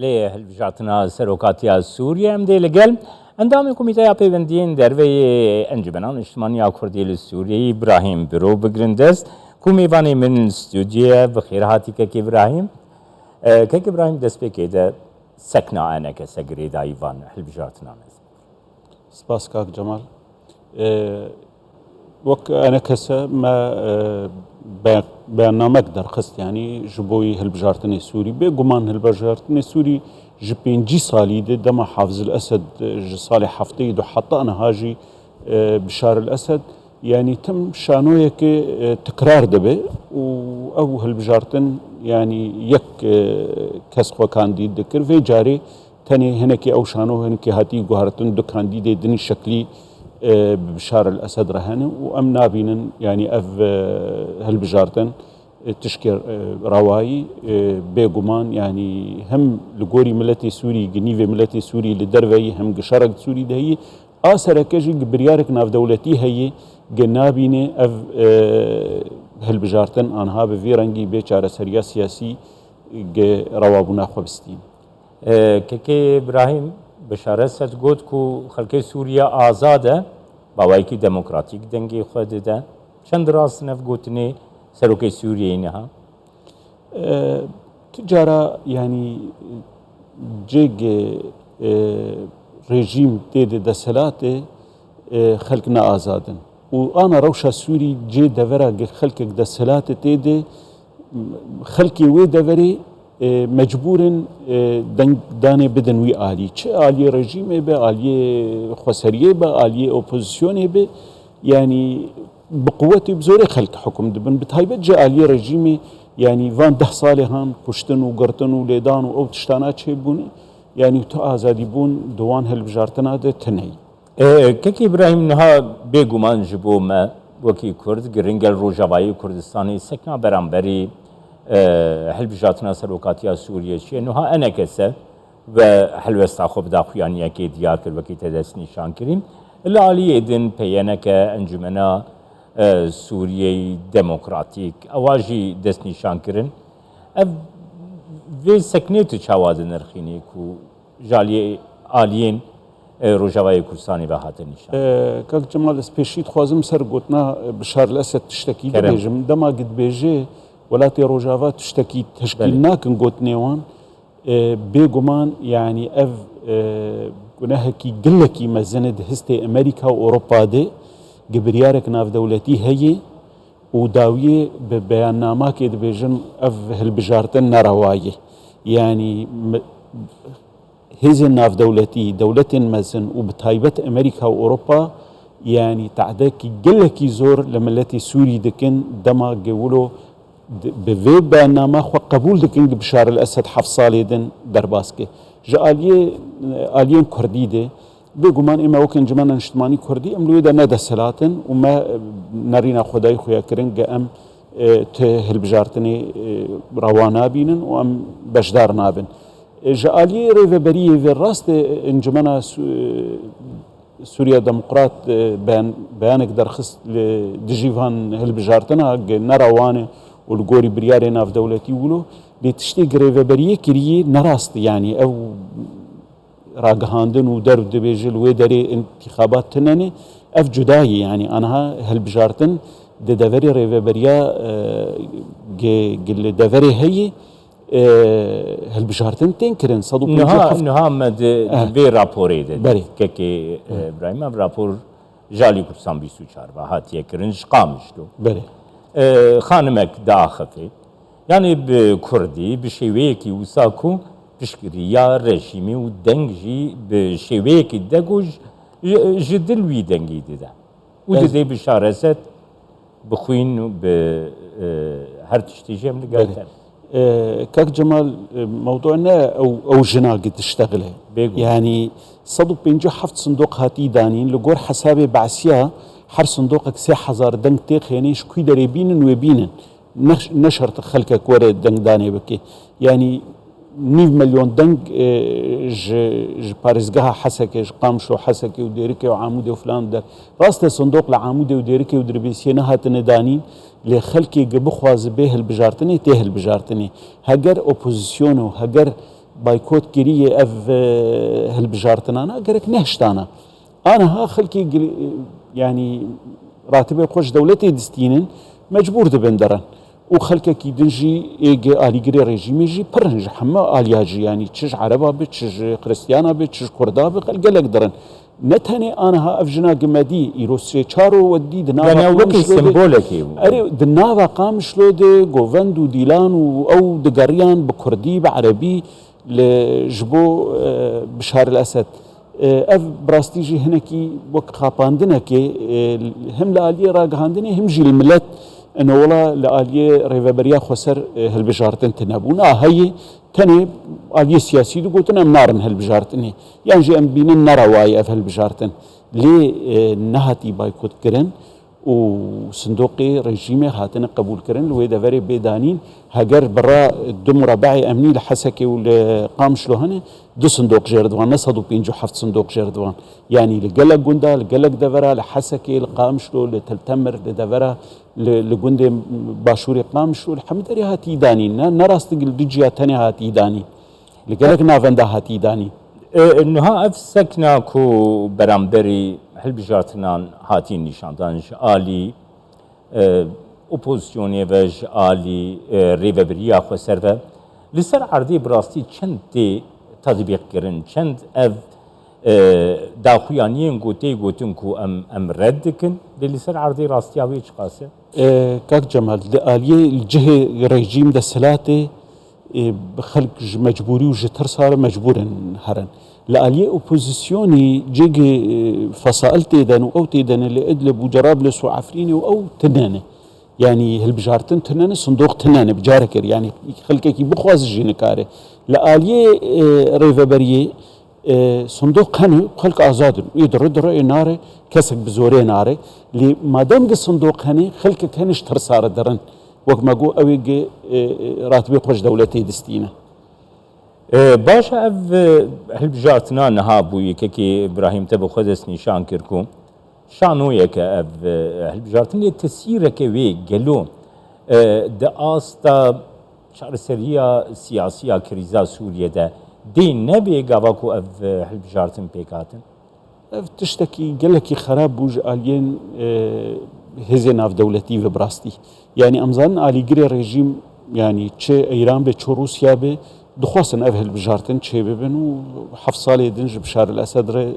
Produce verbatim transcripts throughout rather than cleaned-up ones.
Lê hilbijartina serokatiya Sûriyê em dê li gel endamê Komîteya Pêwendiyên Derve yê Encûmena Niştimanî ya Kurdî li Sûriyeyê Îbrahîm Biro bigirin dest, ku mêvanê min li stûdyoyê ye. Bi xêr hatî kek Îbrahîm. E, kek Îbrahîm, destpêkê de sekna E N K S girêdayî van hilbijartinan ez. Spas kak Cemal. E, wek E N K S me, e, be-, beyannamek derxist, yanî ji bo yî hilbijartinê Sûrî. Bêguman hilbijartinê Sûrî ji pêncî salî de dema Hafiz el Esed, e, ji salê heftê û du heta niha jî, e, Bişar el Esed, yanî tim şanoyeke, e, tikrar dibe û ew hilbijartin, yanî yek, e, kes xwe kandîd dikir. Vê carê tenê hinekî ew şano hinekî hatî guhartin, du kandîdê din şeklî, e, bi Bişar el Esed re hene û em nabînin, yanî ev, e, hilbijartin, e, tişkê, e, rewayî, e, bêguman, yanî hem li gorî miletê Sûrî, gi nîvê miletê Sûrî li derve yî, hem gi şerek Sûrî de yî, a sereke jî gi biryarek navdewletî heye, gi nabîne ev, e, hilbijartin anha bi vî rengî bê çareseriya siyasî gi rewabûna xwe bistîn. E, Kekê Îbrahîm, Bişar Esed got ku xelkê Sûriye azad e, bi awayekî demokratîk dengê xwe dide. Çend rast in ev gotinê serokê Sûriyeyê niha? E, tu cara, yanî, cêgê, e, rejîm tê de desthilatê, e, xelk ne azad in. Û ana rewşa Sûrî cê devera gi xelkek desthilatê tê de, xelkê wê deverê, e, mecbûr in, e, dengdanê bidin wî alî. Çi aliyê rejîmê be, aliyê xweseriyê be, aliyê opozisyonê be, yanî bi quwetê, bi zorê xelk hukm dibin. Bi taybet ji aliyê rejîmê, yanî van deh salê han kuştin û girtin û lêdan û ew tiştana çêbûne, yanî tu azadîbûn di wan hilbijartina de tune ye. E, Kek Îbrahîm, niha bêguman ji bo me wekî Kurd, giring e li Rojavayê Kurdistanê sekna beramberî, e, hilbijartina serokatiya Sûriyê çi ye. Niha E N K S ve helwesta xwe bi daxuyaniyekê diyar kir, wekî te destnîşan kirî. Li aliyê din P Y N K, Encûmena, e, Sûriyeyê Demokratîk, ewa jî destnîşan kirin. Ev, vê seknê tu çawa dinirxînî ku ji aliyê, aliyên, e, Rojavayê Kurdistanê ve hate nîşan? E, Kak Cemal, ez pêşî dixwazim ser gotina, e, Bişar el Esed tiştekî Kerem. Dibêjim. Dema gi dibêje welatê Rojava tiştekî teşkîl Belê. Nakin gotinê wan, e, bêguman, yanî ev, e, gunehekî gilekî mezin e di histê Amerîka û Ewropa de, gi biryarek navdewletî heye û dawiyê bi beyannamakê dibêjin ev hilbijartin nerewa ye. Yanî me-, hêzên navdewletî, dewletên mezin û bi taybet Amerîka û Ewropa, yanî tehdekî gelekî zor li miletê Sûrî dikin, dema ge wilo di-, bi vê beyannama xwe qebûl dikin ku Bişar el Esed heft salê din derbas ke. Ji aliyê, aliyên Kurdî de, bêguman ême wek Encûmena Niştimanî Kurdî, em li wê de ne desthilat in û me, e, nerîna xwedayî xuya kirin ku em, e, ti hilbijartinê, e, rewa nabînin û em beşdar nabin. E, ji aliyê rêveberiyê ve rast e, Encûmena Su-, e, Sûriya Demokrat, e, beyan-, beyanek derxist li dijî van hilbijartina, ge nerewan e û li gorî biryarê navdewletî wilo, lê tiştê gi rêveberiyê kiriyê nerast e. Yanî ew ragihandin û der dibêje li wê derê întîxabat tune ne, ev cuda ye. Yanî aniha hilbijartin di deverê rêveberiya, e, ge-, ge li deverê heye, e, hilbijartin tên kirin, sed û pêncî û heft. Niha, niha me di, di Eh. vê raporê de Belê. Kekê, e, Belê. Îbrahîm, ev rapor ji alî Kurdistan bîst û çar ve hatiye kirin, ji Qamişlo. Belê. E, xanimek diaxifê. Yanî bi kurdî, bi şêweyekî wisa ku piştgiriya rejîmê û deng jî bi şêweyekî dego ji, ji, ji dil wî dengî dide. Û Ez- didê bi şareset, bi xwîn û bi, e, her tiştî jî em li gel Belê. te ne. E, Kak Cemal, e, mewdû ne ew, ew jina gi diştexile. Bêguman. Yanî sed û pêncî û heft sindoq hatî danîn, li gor hesabê Be'siya her sindoqek sê hezar deng têxêne, ji kû derê bînin wê bînin. Ne, ne şert xelkek were dengdanê bike. Yanî nîv milyon deng, e, ji, ji parêzgeha Hesekê, ji Qamişlo Hesekê û Dêrikê û Amûdê û filan der. Rast e, sindoq li Amûdê û Dêrikê û Dirbêsiyê nehatine danîn, lê xelkê gi bixwaze bê hilbijartinê, tê hilbijartinê. Heger opozîsyon û heger Baykot kiriye ev e, hilbijartinana gerek nehiştana. Aniha xelkê gil- yanî ratibê xwe ji dewletê distînin, mecbûr dibin derin. Û xelkekî din jî ê gi alîgirê rejîmê jî pir in ji heme aliya jî, yanî çi ji ereba be, çi ji xiristiyana be, çi ji kurda be, xelk gelek dirin. Ne tenê aniha ev jina gimedî îro sê çar û wedî di nava Yani ew wekî Qamişlo de- sembolekê bû. Erê, di nava Qamişlo de govend û dîlan û ew digeriyan bi kurdî, bi erebî li ji bo e, Bişar el Esed. E, ev bi rastî jî hinekî wek xapandinekê e, hem li aliyê ragihandinê hem jî li milet inola li aliyê rêveberiya xweser e, hilbijartin tine bûn. A heyê tenê aliyê siyasî digotin em narin hilbijartinê. Yan jî em dibînin nerewa ye ev hilbijartin. Lê e, nehatî baykotkirin û sindoqê rejîmê hatine qebûlkirin. Li wê deverê bê danîn, heger bi re du murabeyê emnî li Hesekê û li Qamişlo hene, du sindoq jê re divan, ne sed û pêncî û heft sindoq jê re divan. Yanî li gelek gunda, li gelek devera, li Hesekê, li Qamişlo, li Til Temir, li devera, li, li gundê başûrê Qamişlo, li hemû derê hatî danîn. Ne, ne rastig li du ciya tenê hatî danîn. Li gelek navenda hatî danîn. E, niha ev sekna ku beramberî hilbijartinan hatî nîşandan ji alî e, opozisyonê ve, ji alî e, rêvebiriya xweser ve, li ser erdê bi rastî çend tê tedbîqkirin, çend ev e, daxuyaniyên ku tê gotin ku em, em red dikin, lê li ser erdê rastiya wê çiqas e? E, Kak Cemal, di aliyê li cihê rejîm desthilatê e, xelk ji mecbûrî û ji tirsa re mecbûr in herin. Li aliyê opozisyonî cêgê e, fesail têden û ew têdene li Idlib û Cerablus û Efrînê û ew tinene. Yanî hilbijartin tinene, sindoq tinene, bi carekê re. Yanî xelkekî bixwaze jî nikare. Li aliyê e, rêveberiyê e, sindoq hene, xelk azad in. Ê dire dire, ê nare, kesek bi zorê nare. Lê madem ki sindoq hene, xelkek hene ji tirsa re dirin. Wek me got, ew ê gi, e, e, ratibê xwe ji dewletê distîne. E, baş e, ev, e, hilbijartina niha bû, yekekî Îbrahîm te bi xwe destnîşan kir ku şanoyek e ev, e, hilbijartin, lê tesîreke wê gelo, e, di asta çareseriya siyasî ya krîza Sûriyê de dê nebê gava ku ev, e, hilbijartin pêk hatin? Ev tiştekî gelekî xerab bû ji aliyên, e, hêzên navdewletî ve bi rastî. Yanî em zanin alîgirê rejîm, yanî çi Îran be, çi Rûsya be, dixwestin ev hilbijartin çêbibin û heft salê din ji Bişar el Esed re, e,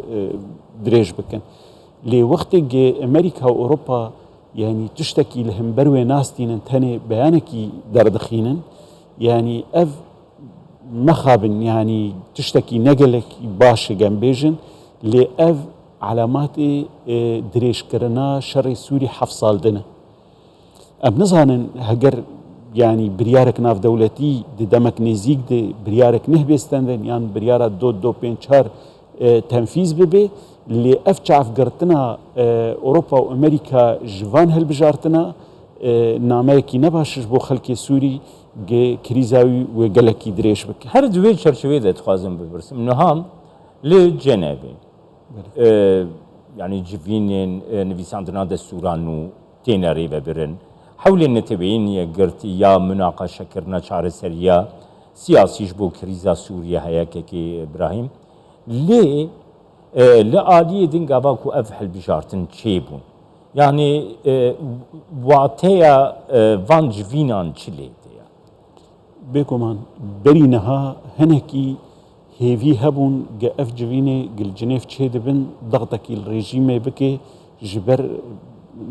dirêj bikin. Lê wextê ge Amerîka û Ewropa, yanî tiştekî li hember wê nastînin, tenê beyanekî derdixînin, yanî ev mexabin, yanî tiştekî ne gelek baş e, em bêjin, lê ev alamatê, e, dirêjkirina şerê Sûrî heft sal din e. Em nizanin heger, yanî biryarek navdewletî di demek nêzîk de biryarek nehbê stendin yan biryara dot do pênc çar, e, tenfîz bibe, lê ev çavgirtina, e, Ewropa û Amerîka ji van hilbijartina, e, nameyekî ne baş ji bo xelkê Sûrî, gi krîza wî wê gelekî dirêj bike. Her di wê çerçeveyê de dixwazim bipirsim. Niha li Cenevê, Belê. e, yanî civînên, e, nivîsandina destûran nû têne rêvebirin. Hewlên neteweyên yekgirtî ya munaqeşekirina çareseriya siyasî ji bo krîza Sûriyê heye, kekê Îbrahîm. Lê, e, li aliyê din gava ku ev hilbijartin çêbûn, yanî, e, wateya, e, van civînan çi lê tê ya? Bêguman, berî niha hinekî hêvî hebûn ge ev civînê gil Cinêv çêdibin, dextekî li rejîmê bike, ji ber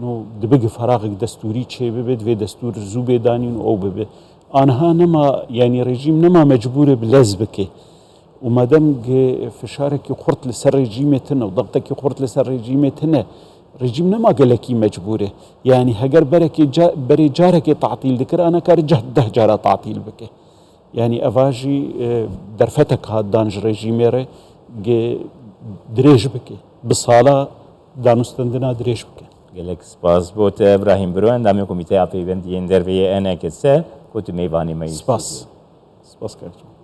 no dibe ge feraxek destûrî çêbibe, divê destûr zû bê danîn û ew bibe. Aniha nema, yanî rejîm nema mecbûr e bi lez bike. Û madem ge fişarekî xurt li ser rejîmê tine û dextekî xurt li ser rejîmê tine, rejîm nema gelekî mecbûr e. Yanî heger berekê ca-, berê carekê tatîl dikir, ana kare ceh deh cara tatîl bike. Yanî eva jî, e, derfetek hat dan ji rejîmê re ge dirêj bike. Bi sala danûstendina dirêj bike. Gelek spas bo te, Îbrahîm Biro, endamê Komîteya Peywendiyên Derve yê E N K S, ku tu mêvanê me yî. Spas. Stûdyo. Spas, kak Cemal.